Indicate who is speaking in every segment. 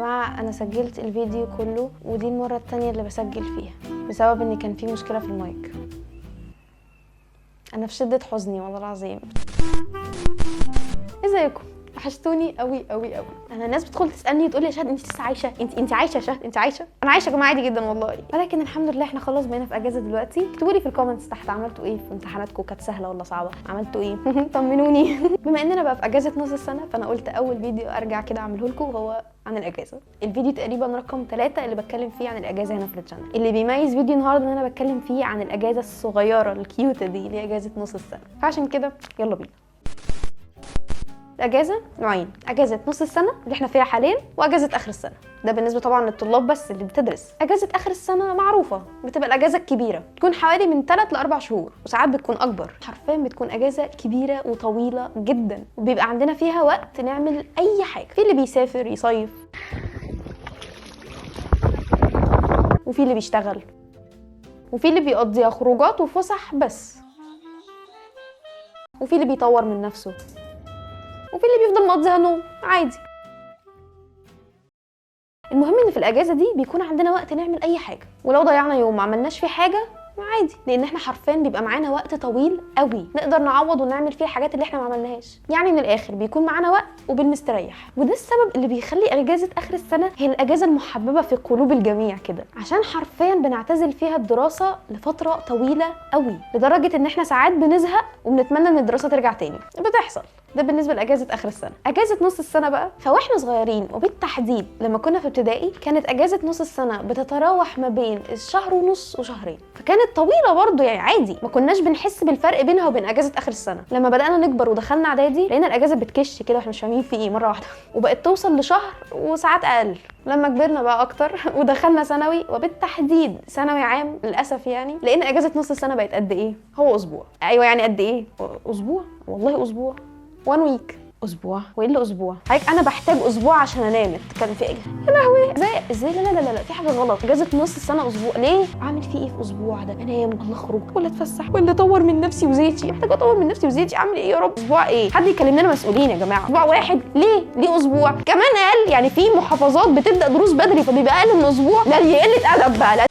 Speaker 1: جماعة انا سجلت الفيديو كله، ودي المرة التانية اللي بسجل فيها بسبب ان كان في مشكلة في المايك. انا في شده حزني والله العظيم. ازيكم؟ وحشتوني قوي قوي قوي. انا الناس بتدخل تسالني وتقول لي يا شهد انت لسه عايشه؟ انت عايشه يا شهد؟ انت عايشه؟ انا عايشه يا جماعة عادي جدا والله، ولكن الحمد لله احنا خلاص بقينا في اجازه دلوقتي. اكتبوا لي في ال comments تحت عملتوا ايه في امتحاناتكم، كانت سهلة ولا صعبة؟ عملتوا ايه؟ طمنوني. بما اننا بقى في اجازه نص السنه، فانا قلت اول فيديو ارجع كده اعمله لكم هو عن الاجازة. الفيديو تقريبا رقم 3 اللي بتكلم فيه عن الاجازة هنا في ال channel. اللي بيميز فيديو النهارده ان انا بتكلم فيه عن الاجازة الصغيرة ال cute دي اللي هي اجازه نص السنة، فعشان كده يلا بينا. الاجازة نوعين: اجازه نص السنة اللي احنا فيها حاليا، واجازه اخر السنة. ده بالنسبة طبعا للطلاب بس اللي بتدرس. اجازه اخر السنة معروفة بتبقى الاجازة الكبيره، تكون حوالي من 3 ل 4 شهور وساعات بتكون اكبر. حرفيا بتكون اجازه كبيرة وطويلة جدا، وبيبقى عندنا فيها وقت نعمل اي حاجة. في اللي بيسافر يصيف، وفي اللي بيشتغل، وفي اللي بيقضيها خروجات وفسح بس، وفي اللي بيطور من نفسه، وفي اللي بيفضل مقضيها نوم عادي. المهم ان في الاجازة دي بيكون عندنا وقت نعمل اي حاجة، ولو ضيعنا يوم ما عملناش فيه حاجة عادي، لان احنا حرفيا بيبقى معانا وقت طويل قوي نقدر نعوض ونعمل فيه الحاجات اللي احنا ما عملناهاش. يعني من الاخر بيكون معانا وقت وبنستريح. وده السبب اللي بيخلي اجازه اخر السنة هي الاجازة المحببة في قلوب الجميع كده، عشان حرفيا بنعتزل فيها الدراسة لفترة طويلة قوي، لدرجة ان احنا ساعات بنزهق وبنتمنى ان الدراسة ترجع تاني. بتحصل. ده بالنسبة لاجازه اخر السنة. اجازه نص السنة بقى، فواحنا صغيرين وبالتحديد لما كنا في ابتدائي، كانت اجازه نص السنة بتتراوح ما بين الشهر ونص وشهرين، فكانت طويلة برضو يعني عادي، ما كناش بنحس بالفرق بينها وبين اجازه اخر السنة. لما بدانا نكبر ودخلنا اعدادي لقينا الاجازة بتكش كده واحنا مش فاهمين في ايه مرة واحدة، وبقت توصل لشهر وساعات اقل. لما كبرنا بقى اكتر ودخلنا ثانوي، وبالتحديد ثانوي عام للاسف يعني، لان اجازه نص السنة بقت قد ايه؟ هو اسبوع. ايوه يعني قد ايه؟ اسبوع والله، اسبوع، 1 week، اسبوع. وايه اللي اسبوع؟ حضرتك انا بحتاج اسبوع عشان انام. كان في ايه؟ يا لهوي، ازاي ازاي؟ لا لا لا لا، في حاجة غلط. اجازه نص السنة اسبوع ليه؟ اعمل فيه ايه في اسبوع ده؟ انام ولا اخرج ولا اتفسح ولا اطور من نفسي وذاتي؟ محتاجه اطور من نفسي وذاتي، اعمل ايه يا رب؟ اسبوع ايه؟ حد يكلم لنا مسؤولين يا جماعة. اسبوع واحد ليه؟ ليه اسبوع؟ كمان اقل يعني، في محافظات بتبدا دروس بدري فبيبقى اقل من اسبوع. لا دي قلة ادب بقى. لا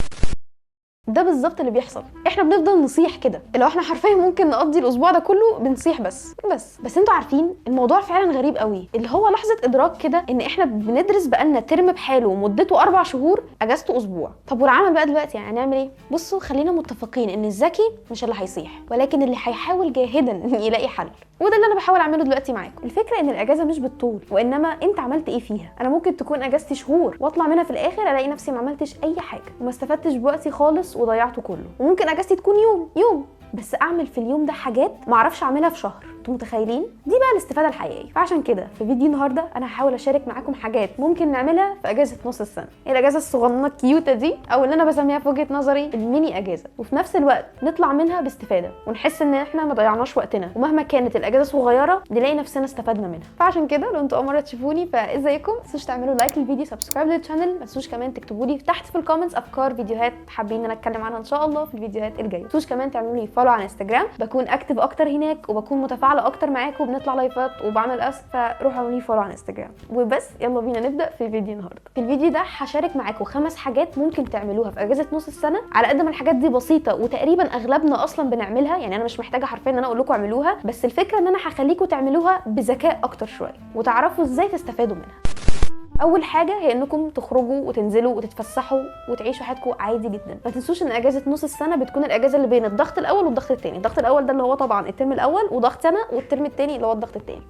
Speaker 1: ده بالظبط اللي بيحصل، احنا بنفضل نصيح كده، لو احنا حرفيا ممكن نقضي الاسبوع ده كله بنصيح بس بس بس. انتوا عارفين الموضوع فعلا غريب قوي، اللي هو لحظة ادراك كده ان احنا بندرس بقالنا ترم بحاله ومدته 4 شهور، اجازته اسبوع. طب والعمل بقى دلوقتي يعني هنعمل ايه؟ بصوا خلينا متفقين ان الذكي مش اللي هيصيح، ولكن اللي هيحاول جاهدا يلاقي حل، وده اللي انا بحاول اعمله دلوقتي معاكم. الفكرة ان الاجازة مش بالطول، وانما انت عملت ايه فيها. انا ممكن تكون اجازتي شهور واطلع منها في الاخر الاقي نفسي ما عملتش اي حاجة وما استفدتش بوقتي خالص وضيعته كله، وممكن اجازتي تكون يوم يوم بس اعمل في اليوم ده حاجات ما اعرفش اعملها في شهر. انتوا متخيلين؟ دي بقى الاستفادة الحقيقية. فعشان كده في فيديو النهارده انا هحاول اشارك معاكم حاجات ممكن نعملها في اجازه نص السنة، هي الاجازة الصغننه ال cute دي، او اللي انا بسميها في وجهه نظري الميني اجازه، وفي نفس الوقت نطلع منها باستفاده ونحس ان احنا ما ضيعناش وقتنا، ومهما كانت الاجازة صغيرة نلاقي نفسنا استفدنا منها. فعشان كده لو انتوا اول مرة تشوفوني فازيكم، ما تنسوش تعملوا like للفيديو، subscribe لل channel، ما تنسوش كمان تكتبوا لي تحت في ال comments افكار فيديوهات حابين ان انا اتكلم عنها ان شاء الله في الفيديوهات الجاية. ما تنسوش كمان تعملوا لي follow على انستجرام، بكون active اكتر هناك وبكون متفاعله اكتر معاكم، وبنطلع لايفات وبعمل ask، فروحوا اعملوا لي follow على انستجرام. وبس يلا بينا نبدا في فيديو النهارده. في الفيديو ده هشارك معاكم 5 حاجات ممكن تعملوها في اجازه نص السنة. على قد ما الحاجات دي بسيطة وتقريبا اغلبنا اصلا بنعملها، يعني انا مش محتاجه حرفيا ان انا اقول لكم اعملوها، بس الفكرة ان انا هخليكم تعملوها بذكاء اكتر شوية وتعرفوا ازاي تستفادوا منها. اول حاجة هي انكم تخرجوا وتنزلوا وتتفسحوا وتعيشوا حياتكم عادي جدا. ما تنسوش ان اجازه نص السنة بتكون الاجازة اللي بين الضغط الاول والضغط الثاني. الضغط الاول ده اللي هو طبعا الترم الاول وضغط سنة، والترم الثاني اللي هو الضغط الثاني.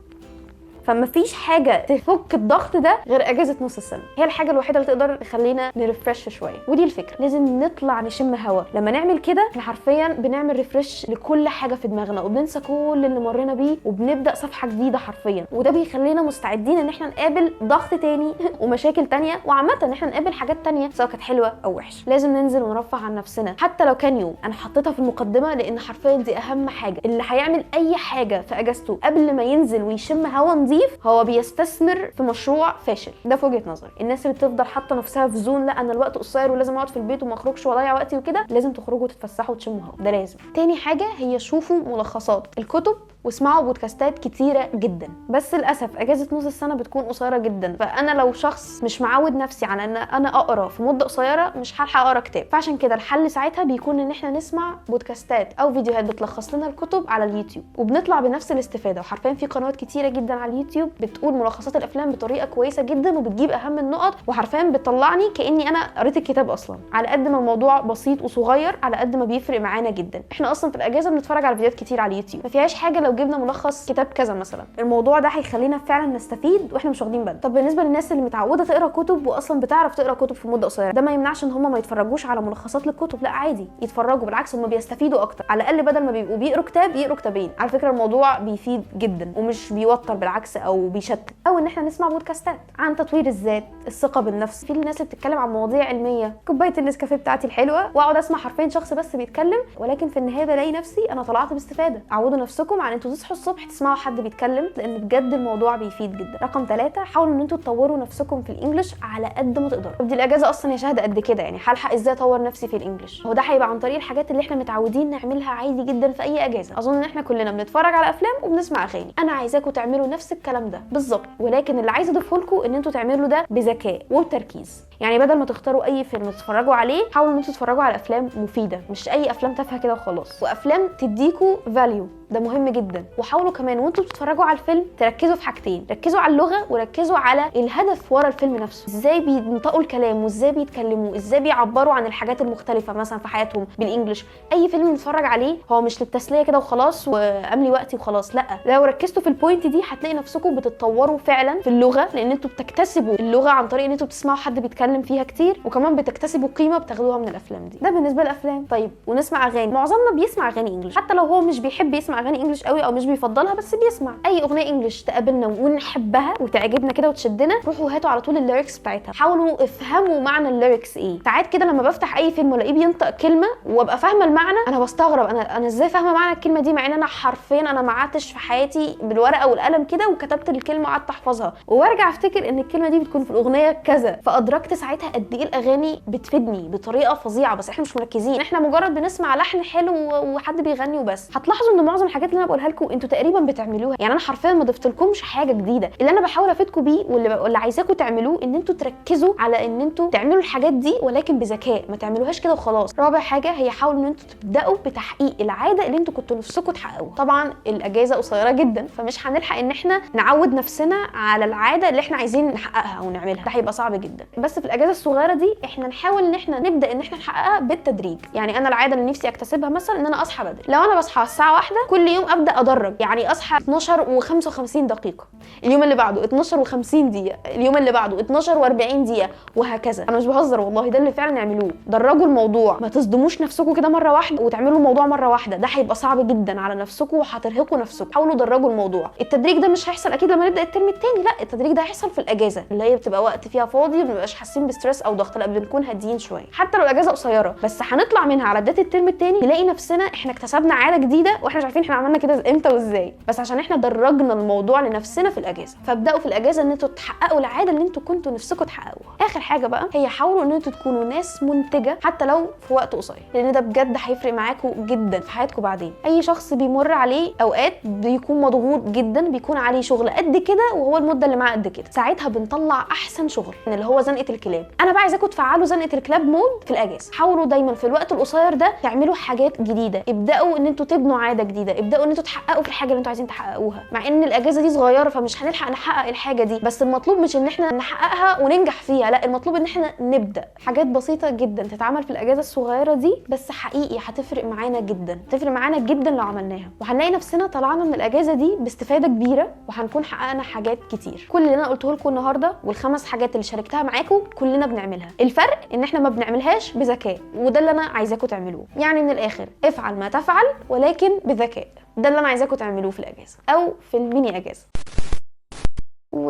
Speaker 1: فما فيش حاجة تفك الضغط ده غير اجازه نص السنة، هي الحاجة الوحيدة اللي تقدر تخلينا ن refresh شوية. ودي الفكرة، لازم نطلع نشم هوا. لما نعمل كده احنا حرفيا بنعمل refresh لكل حاجة في دماغنا، وبننسى كل اللي مرينا بيه وبنبدا صفحة جديدة حرفيا، وده بيخلينا مستعدين ان احنا نقابل ضغط تاني ومشاكل تانية، وعامة ان احنا نقابل حاجات تانية سواء كانت حلوة او وحشة. لازم ننزل ونرفه عن نفسنا حتى لو كان يوم. انا حطيتها في المقدمة لان حرفيا دي اهم حاجة. اللي هيعمل اي حاجة في اجازته قبل ما ينزل ويشم هوا نظيف هو بيستثمر في مشروع فاشل. ده في وجهه نظري. الناس اللي بتفضل حاطه نفسها في zone لا انا الوقت قصير ولازم اقعد في البيت وما اخرجش واضيع وقتي وكده، لازم تخرجوا وتتفسحوا وتشموا هوا، ده لازم. تاني حاجة هي شوفوا ملخصات الكتب واسمعوا بودكاستات كتيرة جدا. بس للاسف اجازه نص السنة بتكون قصيرة جدا، فانا لو شخص مش معود نفسي على ان انا اقرا في مده قصيرة مش هلحق اقرا كتاب. فعشان كده الحل ساعتها بيكون ان احنا نسمع بودكاستات او فيديوهات بتلخص لنا الكتب على اليوتيوب، وبنطلع بنفس الاستفادة. وحرفيا في قنوات كتيرة جدا على اليوتيوب بتقول ملخصات الافلام بطريقة كويسة جدا وبتجيب اهم النقط، وحرفيا بتطلعني كاني انا قريت الكتاب اصلا. على قد ما الموضوع بسيط وصغير على قد ما بيفرق معانا جدا. احنا اصلا في الاجازة بنتفرج على فيديوهات كتير على اليوتيوب، ما فيهاش حاجة لو جبنا ملخص كتاب كذا مثلا. الموضوع ده هيخلينا فعلا نستفيد واحنا مش واخدين بالنا. طب بالنسبة للناس اللي متعوده تقرا كتب واصلا بتعرف تقرا كتب في مده قصيرة، ده ما يمنعش ان هم ما يتفرجوش على ملخصات للكتب، لا عادي يتفرجوا، بالعكس هم بيستفيدوا اكتر. على الاقل بدل ما بيبقوا بيقروا كتاب يقروا كتابين. على فكرة الموضوع بيفيد جدا ومش بيوتر بالعكس او بيشتت. او ان احنا نسمع بودكاستات عن تطوير الذات، الثقة بالنفس، في الناس اللي بتتكلم عن مواضيع علمية، كوباية النسكافيه بتاعتي الحلوة واقعد اسمع حرفيا شخص بس بيتكلم، ولكن في النهاية بلاقي نفسي انا طلعت باستفاده. عودوا نفسكم على انتوا تصحوا الصبح تسمعوا حد بيتكلم، لان بجد الموضوع بيفيد جدا. رقم 3، حاولوا ان انتوا تطوروا نفسكم في ال English على قد ما تقدروا. طب دي الاجازة اصلا يا شهد قد كده، يعني هلحق ازاي اطور نفسي في ال English؟ هو ده هيبقى عن طريق الحاجات اللي احنا متعودين نعملها عادي جدا في اي اجازه. اظن ان احنا كلنا بنتفرج على افلام وبنسمع اغاني. انا عايزاكم تعملوا نفس الكلام ده بالظبط، ولكن اللي عايزه اضيفه لكم ان انتوا تعملوا ده بذكاء وبتركيز. يعني بدل ما تختاروا اي فيلم تتفرجوا عليه، حاولوا ان انتوا تتفرجوا على افلام مفيدة، مش اي افلام تافهة كده وخلاص، وافلام تديكوا value، ده مهم جدا. وحاولوا كمان وانتوا بتتفرجوا على الفيلم تركزوا في حاجتين، ركزوا على اللغة وركزوا على الهدف ورا الفيلم نفسه، ازاي بينطقوا الكلام وازاي بيتكلموا، ازاي بيعبروا عن الحاجات المختلفة مثلا في حياتهم بال English. اي فيلم نتفرج عليه هو مش للتسليه كده وخلاص واملي وقتي وخلاص، لا، لو ركزتوا في ال point دي هتلاقي نفسكم بتتطوروا فعلا في اللغة، لان انتوا بتكتسبوا اللغة عن طريق ان انتوا بتسمعوا حد بيتكلم فيها كتير، وكمان بتكتسبوا قيمة بتاخدوها من الافلام دي. ده بالنسبة للافلام. طيب ونسمع اغاني، معظمنا بيسمع اغاني English، حتى لو هو مش بيحب يسمع اغاني English قوي او مش بيفضلها، بس بيسمع اي اغنية English تقابلنا ونحبها وتعجبنا كده وتشدنا، روحوا هاتوا على طول ال lyrics بتاعتها، حاولوا افهموا معنى ال lyrics ايه. ساعات كده لما بفتح اي فيلم والاقيه بينطق كلمة وابقى فاهمه المعنى، انا بستغرب انا ازاي فاهمه معنى الكلمة دي، مع ان انا حرفيا انا ما قعدتش في حياتي بالورقة والقلم كده وكتبت الكلمة وقعدت احفظها، وارجع افتكر ان الكلمة دي بتكون في الاغنية كذا، فادركت ساعتها قد ايه الاغاني بتفيدني بطريقة فظيعة. بس احنا مش مركزين، احنا مجرد بنسمع لحن حلو وحد بيغني وبس. هتلاحظوا ان معظم الحاجات اللي انا بقولها لكم انتوا تقريبا بتعملوها، يعني انا حرفيا ما ضفتلكمش حاجة جديدة. اللي انا بحاول افيدكم بيه واللي عايزاكم تعملوه ان انتوا تركزوا على ان انتوا تعملوا الحاجات دي، ولكن بذكاء، ما تعملوهاش كده وخلاص. رابع حاجة هي حاولوا ان انتوا تبداوا بتحقيق العادة اللي انتوا كنتوا نفسكم تحققوها. طبعا الاجازة قصيرة جدا، فمش هنلحق ان احنا نعود نفسنا على العادة اللي احنا عايزين نحققها او نعملها، ده هيبقى صعب جدا. بس في الاجازة الصغيرة دي احنا نحاول ان احنا نبدا ان احنا نحققها بالتدريج. يعني انا العادة اللي نفسي اكتسبها مثلا ان انا اصحى بدري، لو انا بصحى الساعة 1 كل يوم ابدا ادرج، يعني اصحى 12:55 دقيقة، اليوم اللي بعده 12:50 دقيقة، اليوم اللي بعده 12:40 دقيقة، وهكذا. انا مش بهزر والله، ده اللي فعلا اعملوه، درجوا الموضوع، ما تصدموش نفسكم كده مرة واحدة وتعملوا الموضوع مرة واحدة، ده هيبقى صعب جدا على نفسكم وهترهقوا نفسكم. حاولوا درجوا الموضوع. التدريج ده مش هيحصل اكيد لما نبدا الترم الثاني، لا، التدريج ده هيحصل في الاجازة اللي هي بتبقى وقت فيها فاضي، ما بنبقاش حاسين ب stress او ضغط، لا بنكون هاديين شوية حتى لو الاجازة قصيرة، بس هنطلع منها على بداية الترم الثاني نلاقي نفسنا احنا اكتسبنا عادة جديدة واحنا مش عارفين احنا عملنا كده امتى وازاي، بس عشان احنا درجنا الموضوع لنفسنا في الاجازة. فابداوا في الاجازة ان انتوا تحققوا العادة اللي انتوا كنتوا نفسكم تحققوها. اخر حاجة بقى هي حاولوا ان انتوا تكونوا ناس منتجه حتى لو في وقت قصير، لان ده بجد هيفرق معاكم جدا في حياتكم بعدين. اي شخص بيمر عليه اوقات بيكون مضغوط جدا، بيكون عليه شغل قد كده وهو المدة اللي معاه قد كده، ساعتها بنطلع احسن شغل اللي هو زنقه الكلاب. انا بقى عايزاكم تفعلوا زنقه الكلاب mode في الاجازة. حاولوا دايما في الوقت القصير ده تعملوا حاجات جديدة، ابداوا ان انتوا تبنوا عادة جديدة، ابداوا ان انتوا تحققوا في الحاجة اللي انتوا عايزين تحققوها. مع ان الاجازة دي صغيرة فمش هنلحق نحقق الحاجة دي، بس المطلوب مش ان احنا نحققها وننجح فيها، لا، المطلوب ان احنا نبدا. حاجات بسيطة جدا تتعمل في الاجازة الصغيرة دي، بس حقيقي هتفرق معانا جدا، تفرق معانا جدا لو عملناها، وهنلاقي نفسنا طلعنا من الاجازة دي باستفاده كبيرة، وهنكون حققنا حاجات كتير. كل اللي انا قلته لكم النهارده والخمس حاجات اللي شاركتها معاكم كلنا بنعملها، الفرق ان احنا ما بنعملهاش بذكاء، وده اللي انا عايزاكم تعملوه. يعني من الاخر افعل ما تفعل ولكن بذكاء، ده اللي انا عايزاكم تعملوه في الاجازة او في الميني اجازه.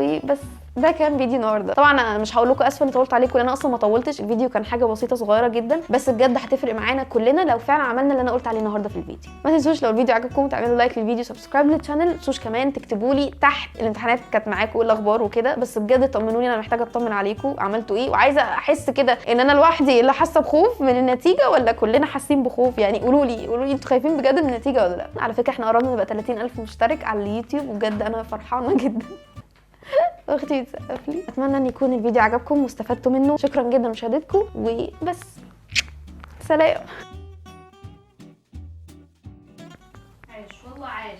Speaker 1: وبس، ده كان فيديو النهارده. طبعا انا مش هقول لكم اسفه اني طولت عليكم، لان انا اصلا ما طولتش، الفيديو كان حاجة بسيطة صغيرة جدا، بس بجد هتفرق معانا كلنا لو فعلا عملنا اللي انا قلت عليه النهارده في الفيديو. ما تنسوش لو الفيديو عجبكم تعملوا like للفيديو، subscribe لل channel، ما تنسوش كمان تكتبوا لي تحت الامتحانات كانت معاكم ايه الاخبار وكده، بس بجد طمنوني، انا محتاجه اطمن عليكم عملتوا ايه، وعايزه احس كده ان انا لوحدي اللي حاسه بخوف من النتيجة ولا كلنا حاسين بخوف. يعني قولوا لي، قولوا لي انتوا خايفين بجد من النتيجة ولا لا. على فكرة احنا قربنا نبقى 30,000 مشترك على اليوتيوب، وبجد انا فرحانة جدا، اختي بتسقف لي. اتمنى ان يكون الفيديو عجبكم واستفدتوا منه. شكرا جدا لمشاهدتكم، وبس، سلام.
Speaker 2: عاش والله عاش.